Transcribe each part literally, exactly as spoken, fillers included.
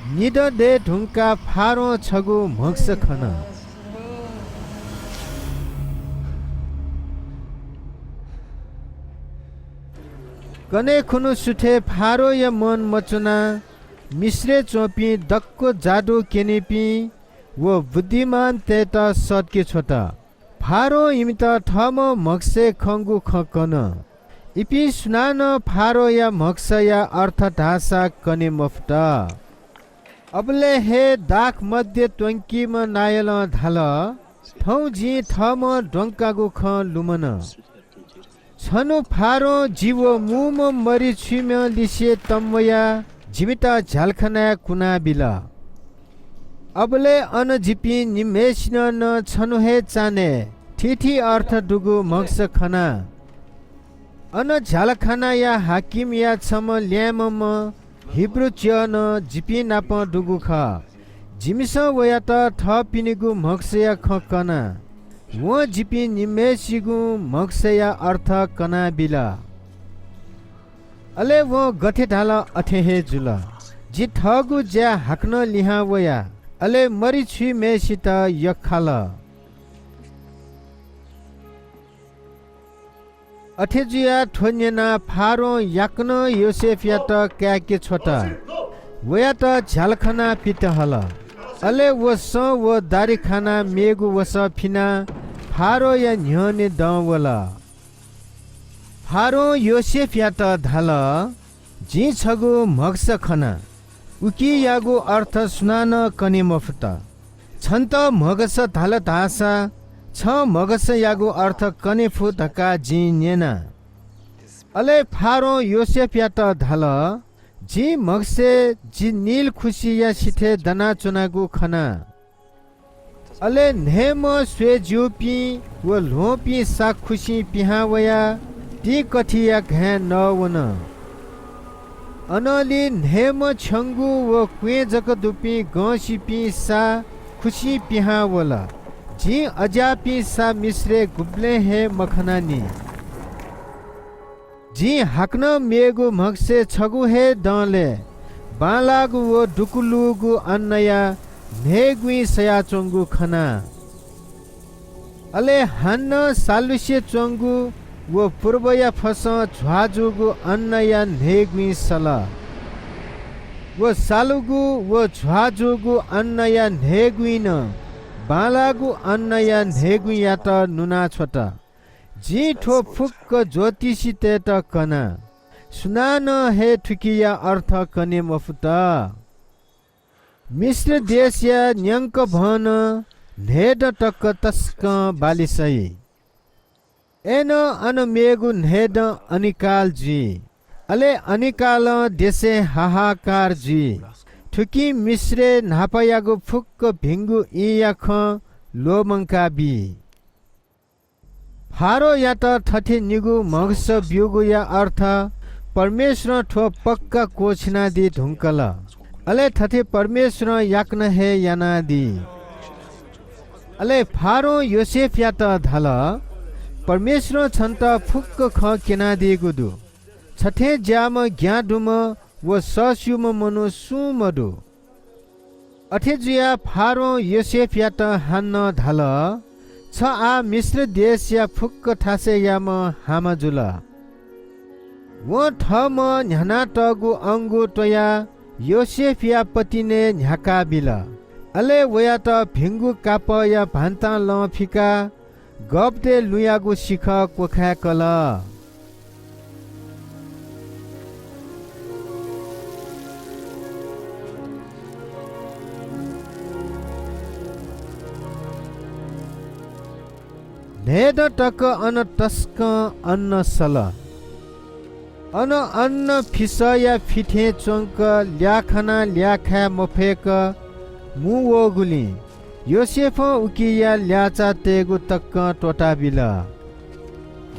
निदँ दये धुंकाः फारों छगू म्हगस खन। कन्हय् खुन्हु सुथय् फारोया मन मच्वनाः मिश्रय् च्वंपिं दक्व जादु क्यनीपिं व बुद्धिमानतय्त सःतके छ्वत। फारों इमित थःम्हं म्हगसय् खंगु खँ कन। इपिं सुनानं फारोया म्हगसया अर्थ धाःसा कने मफुत। अबलय् हे दाख मध्ये त्वंकीम्ह नायलं धाल, थौं जिं थःम्हं द्वंकागु खँ लुमन। छन्हु फारों जि व मूम्ह मरि छुइम्ह लिसे तंम्वयाः जिमित झ्यालखानाय् कुनाबिल। अबलय् अन जिपिं निम्हय्सिनं नं छन्हु हे चान्हय् थीथी अर्थ दुगु म्हगस खना। अन झ्यालखानाया हाकिमया छम्ह ल्याय्म्हम्ह हिब्रू च्यः नं जिपिं नाप दुगु खः। जिमिसं वयात थःपिनिगु म्हगसया खँ कना। वं जिपिं निम्हय्सिगुं म्हगसया अर्थ कनाबिल। अले वं गथे धाल अथे हे जुल। जि थःगु ज्याय् हाकनं लिहां वया, अले मरि छुइम्हय्सित यख्खाल। अथे जुयाः थ्व न्यनाः फारों याकनं योसेफयात काय्के छ्वत। वयात झ्यालखानाय् पित हल। अले व सँ व दारिखानाय् मेगु वसः फिनाः फारोया न्ह्यःने दं वल। फारों योसेफयात धाल, जिं छगू म्हगस खना। उकियागु अर्थ सुनानं कने मफुत। छन्त म्हगस धाल धाःसा छं म्हगसयागु अर्थ कने फु धकाः जिं न्यना। अले फारों योसेफयात धाल, जिं म्हगसय् जि नील खुसिया सिथय् दनाच्वनागु खना। अले न्हय्म्ह स्वये ज्यूपिं व ल्ह्वंपिं सा खुसिं पिहां वयाः तिंकथिया घाँय् नः वन। अनंलि न्हय्म्ह छ्यंगू व क्वँय् जक दुपिं गंसिपिं सा खुसिं पिहां वल। जिं अज्याःपिं सा मिश्रय् गुबलें हे मखनानि। जिं हाकनं मेगु म्हगसय् छगू हे दंलय् बांलाःगु व दुकुलूगु अन्नया न्हय्गुइँ सयाच्वंगु खना। अले हानं सालुसे च्वंगु व पुर्बया फसं झ्वाः जूगु अन्नया न्हय्गुइँ सल। व सालुगु व झ्वाः जूगु अन्नया न्हय्गुइँ नं बांलाःगु अन्नया न्हय्गुइँयात नुनाछ्वत। जिं थ्व फुक्क ज्योतिषीतय्त कना। सुनानं हे थुकिया अर्थ कने मफुत। मिश्र देशया न्यंकभनं न्हय्दँ तक तसकं बालि सइ। अय्नं अन मेगु न्हय्दँ अनिकाल जुइ। अले अनिकालं देशय् हाहाकार जुइ। थुकिं मिश्रय् न्हापायागु फुक्क भिंगु ईंया खँ ल्वःमंका बी। फारोयात थथे निगू म्हगस ब्यूगुया अर्थ परमेश्वरं थ्व पक्का क्वःछिनादी धुंकल। अले थथे परमेश्वरं याकनं हे यानादी। अले फारों योसेफयात धाल, परमेश्वरं छन्त फुक्क खँ क्यनादीगु दु। छ थें ज्याःम्ह ज्ञां दुम्ह व सःस्यूम्ह मनू सुं मदु। अथे जुयाः फारों योसेफयात हानं धाल, छ आः मिश्र देशया फुक्क थासय्‌याम्ह हामा जुल। वं थःम्हं न्ह्यानातःगु अंगू त्वयाः योसेफया पतिनय् न्ह्याकाबिल। अले वयात भिंगु कापःया भान्तां लं फिकाः गःपतय् लुँयागु सिखः क्वखाय्‌कल। न्हय्दँ तक अन तसकं अन्न सल। अन अन्न फिसःया फि थें च्वंक ल्याःखानां ल्याःखाये मफय्‌क मू वःगुलिं योसेफं उकिया ल्याःचाःतय्‌गु तकं त्वःताबिल।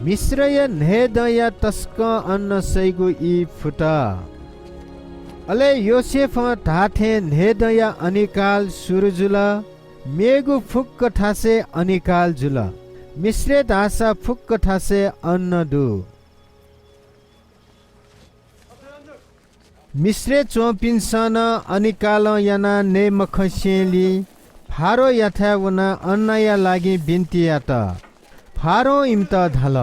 मिश्रया न्हय्दँया तसकं अन्न सइगु ई फुत। अले योसेफं धाःथें न्हय्दँया अनिकाल सुरु जुल। मेगु फुक्क थासय् अनिकाल जुल। मिश्रय् धाःसा फुक्क थासय् अन्न दु। मिश्रय् च्वंपिन्सं नं अनिकालं यानाः नये मखंसेंलि फारोयाथाय् वनाः अन्नया लागि बिन्ति यात। फारों इमित धाल,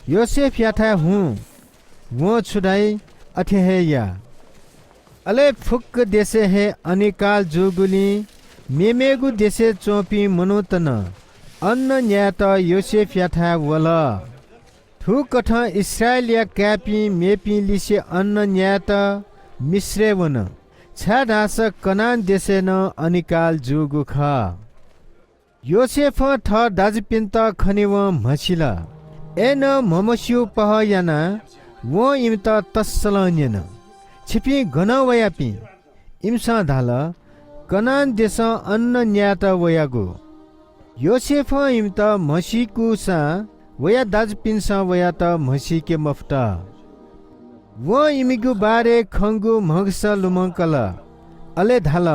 "योसेफयाथाय् हुँ, वं छु धाइ, अथे हे या।" अले फुक्क देशय् हे अनिकाल जूगुलिं मेमेगु देशय् च्वंपिं मनूत नं अन्न न्यायेत योसेफयाथाय् वल। थुकथं इस्राएलया काय्‌पिं मेपिं लिसे अन्न न्यायेत मिश्रय् वन, छाय्‌धाःसा कनान देशय् नं अनिकाल जूगु खः। योसेफं थः दाजुपिन्त खनेवं म्हसिल। अय्‌नं म्हमस्यू पहः यानाः वं इमित तस्सलं न्यन, "छिपिं गनं वयापिं?" इमिसं धाल, "कनान देशं अन्न न्यायेत वयागु।" योसेफं इमित म्हसीकूसां वया दाजुपिन्सं वयात म्हसीके मफुत। वं इमिगु बारे खंगु म्हगस लुमंकल। अले धाल,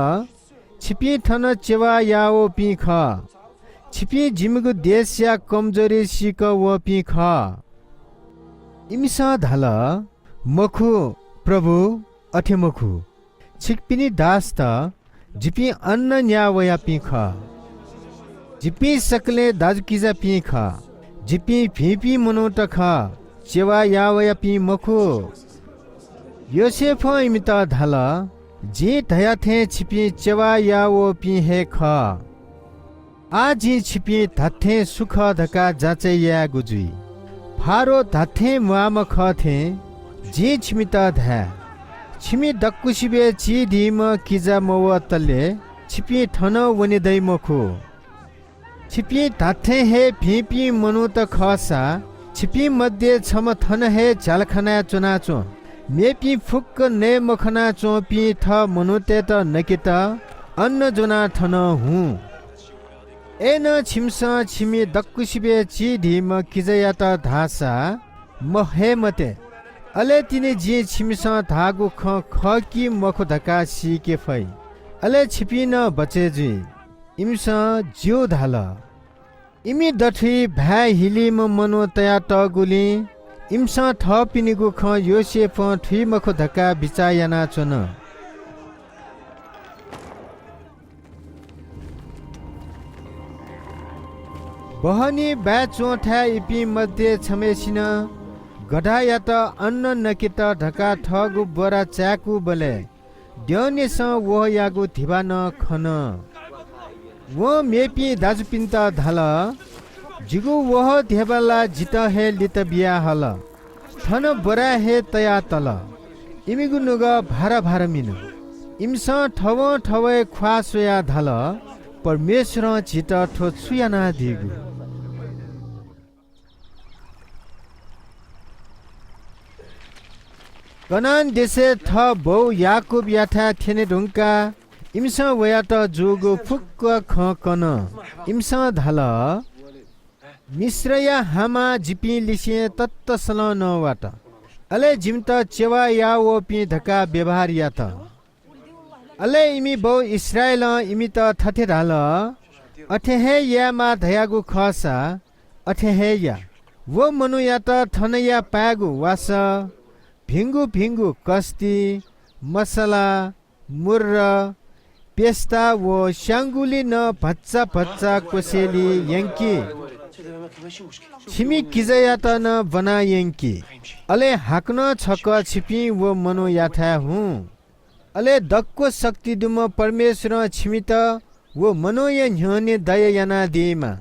"छिपिं थन चेवा याःवःपिं खः। छिपिं जिमिगु देशया कमजोरी सीकः वःपिं खः।" इमिसं धाल, "मखु, प्रभु, अथे मखु। छिकपिनि दासत जिपिं अन्न न्याः वयापिं खः। जिपिं सकलें दाजुकिजापिं खः। जिपिं भिंपिं मनूत खः, चेवा याः वयापिं मखु।" योसेफं इमित धाल, "जिं धया थें छिपिं चेवा याः वःपिं हे खः। आः जिं छिपिं धात्थें सु खः धकाः जाँचय् यायेगु जुइ। फारो धात्थें म्वाःम्ह खः थें जिं छिमित धाये, छिमि दक्वसिबय् चिधीम्ह किजा मवतले छिपिं थनं वने दइ मखु। छिपिं धात्थें हे भिंपिं मनूत खःसा छिपिं मध्ये छम्ह थन हे झ्यालखानाय् च्वनाच्वँ। मेपिं फुक्क नये मखना च्वंपिं थः मनूतय्‌त नकेत अन्न ज्वनाः थनं हुँ। अय्‌नं छिमिसं छिमि दक्वसिबय् चिधीम्ह किजायात धाःसा महये मते। अले तिनि जिं छिमिसं धाःगु खँ खः कि मखु धकाः सीके फइ। अले छिपिं नं बचय् जुइ।" इमिसं ज्यू धाल। इमि दथुइ भाय् हिलीम्ह मनू तयातःगुलिं इमिसं थःपिनिगु खँ योसेफं थुइ मखु धकाः बिचाः यानाच्वन। बहनी बाय् च्वंथाय् इपिं मध्ये छम्हय्‌सिनं गधायात अन्न नकेत धकाः थःगु बोरा चाय्‌कूबलय् द्यःनेसं वहःयागु धिबा नं खन। वं मेपिं दाजुपिन्त धाल, "जिगु वहः धिबा ला जितः हे लित बियाहल। थन बोराय् हे तयातल।" इमिगु नुगः भार भार मिन। इमिसं थवं थवय् ख्वाः स्वयाः धाल, "परमेश्वरं झीत थ्व छु यानादीगु?" कनान देशय् थः बौ याकूबयाथाय् थ्यने धुंकाः इमिसं वयात जूगु फुक्क खँ कन। इमिसं धाल, "मिश्रया हामां जिपिं लिसें ततसलं नवात। अले जिमित चेवा याः वःपिं धकाः व्यवहार यात।" अले इमि बौ इस्राएलं इमित थथे धाल, "अथे हे यायेमाः धयागु खःसा अथे हे या। व मनूयात थनया पाय्‌गु वासः, भिंगु भिंगु कस्ति, मसला, मुर्र, पेस्ता व स्‍याङ्गुलि नं भचा भचा क्‍वसेली यंकि। छिमि किजायात नं ब्‍वना यंकि। अले हाकनं छकः छिपिं व मनूयाथाय् हुँ। अले दक्‍व शक्ति दुम्‍ह परमेश्‍वरं छिमित व मनूया न्‍ह्यःने दया यानादीमा।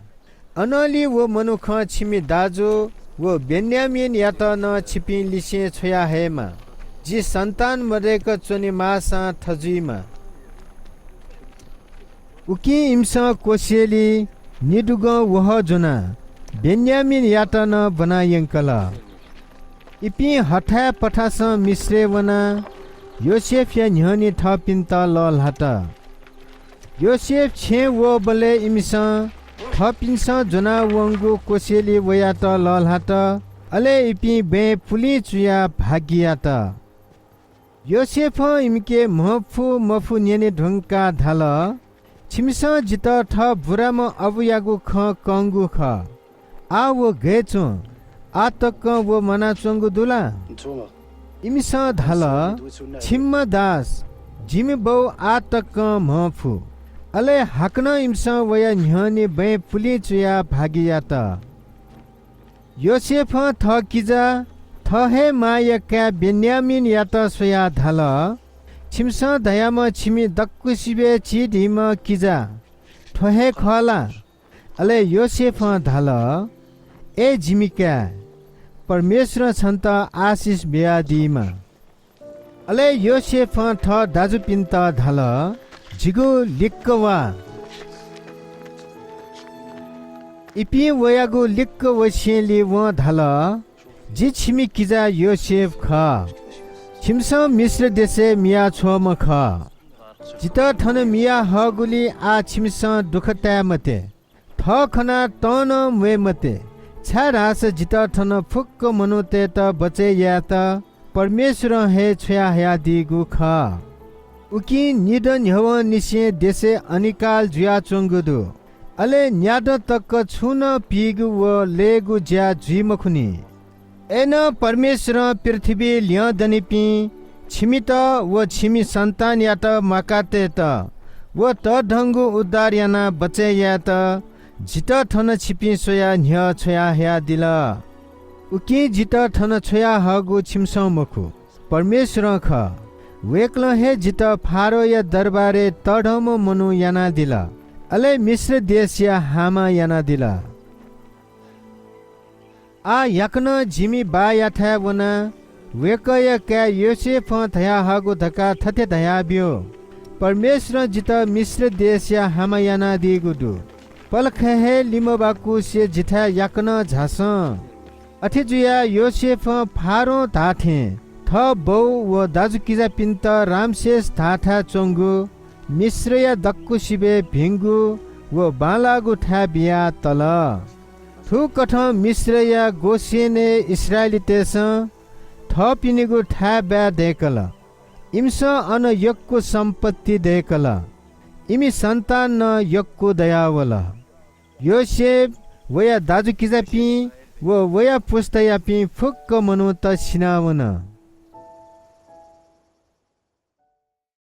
अनंलि व मनुखं छिमि दाजु व बेन्‍यामीनयात नं छिपिं लिसें छ्वया हयेमा। जि सन्‍तान मदय्‌क च्‍वने माःसां थजुइमा।" उकिं इमिसं क्‍वसेली निदुगं वहः ज्‍वनाः बेन्‍यामीनयात नं ब्‍वना यंकल। इपिं हथाय् पथासं मिश्रय् वनाः योसेफया न्‍ह्यःने थःपिन्‍त लःल्‍हात। योसेफ छेँय् वःबलय् इमिसं थःपिन्‍सं ज्‍वनावंगु क्‍वसेली वयात लःल्‍हात। अले इपिं बँय् पुलिं चुयाः भागि यात। योसेफं इमिके म्हफु मफु न्‍यने धुंकाः धाल, "छिमिसं जितः थः बुराम्‍ह अबुयागु खँ कंगु खः। आः व गय् च्‍वं? आः तकं व म्‍वानाच्‍वंगु दु ला?" इमिसं धाल, "छिम्ह दास, जिमि बौ आः तकं म्हं फु।" अले हाकनं इमिसं वया न्ह्यःने बँय् पुलिं चुयाः भागि यात। योसेफं थः किजा, थः हे मांया काय् बेन्यामीनयात स्वयाः धाल, "छिमिसं धयाम्ह छिमि दक्वसिबय् चिधीम्ह किजा थ्व हे खः ला?" अले योसेफं धाल, "अय् जिमि काय्, परमेश्वरं छन्त आशिष बियादीमा।" अले योसेफं थः दाजुपिन्त धाल, "जिगु लिक्क वा।" इपिं वयागु लिक्क वसेंलि वं धाल, "जि छिमि किजा योसेफ खः। छिमिसं मिश्र देशय् मियाछ्वःम्ह खः। जितः थन मिया हःगुलिं आः छिमिसं दुःख ताये मते। थः खनाः तं नं म्वये मते, छाय्धाःसा जितः थन फुक्क मनूतय्त बचय् यायेत परमेश्वरं हे छ्वयाहयादीगु खः। उकिं निदँ न्ह्यवंनिसें देशय् अनिकाल जुयाच्वंगु दु। अले न्यादँ तक छुं नं पीगु व लयेगु ज्या जुइ मखुनि। अय्नं परमेश्वरं पृथ्वीइ ल्यं दनिपिं छिमित व छिमि सन्तानयात म्वाकातयेत व तःधंगु उद्धार यानाः बचय् यायेत जितः थन छिपिं स्वयाः न्ह्यः छ्वयाहयादिल। उकिं जितः थन छ्वयाहःगु छिमिसं मखु, परमेश्वरं खः। वय्कलं हे जितः फारोया दरबारय् तःधंम्ह मनू यानादिल, अले मिश्र देशया हामा यानादिल। आः याकनं जिमि बाःयाथाय् वनाः वय्कःया काय् योसेफं धयाहःगु धकाः थथे धयाब्यु, परमेश्वरं जितः मिश्र देशया हामा यानादीगु दु। पलख हे लिमबाकुसे जिथाय् याकनं झासँ।" अथे जुयाः योसेफं फारों धाःथें थः बौ व दाजुकिजापिन्त रामसेस धाःथाय् च्वंगु मिश्रया दक्वसिबय् भिंगु व बांलाःगु थाय् बियाः तल। थुकथं मिश्रया गोसेनय् इस्राएलीतय्सं थःपिनिगु थाय् बाय् दय्कल। इमिसं अन यक्व सम्पत्ति दय्कल। इमि सन्तान नं यक्व दयावल। योसेफ, वया दाजुकिजापिं व वया पुस्तायापिं फुक्क मनूत सिनावन।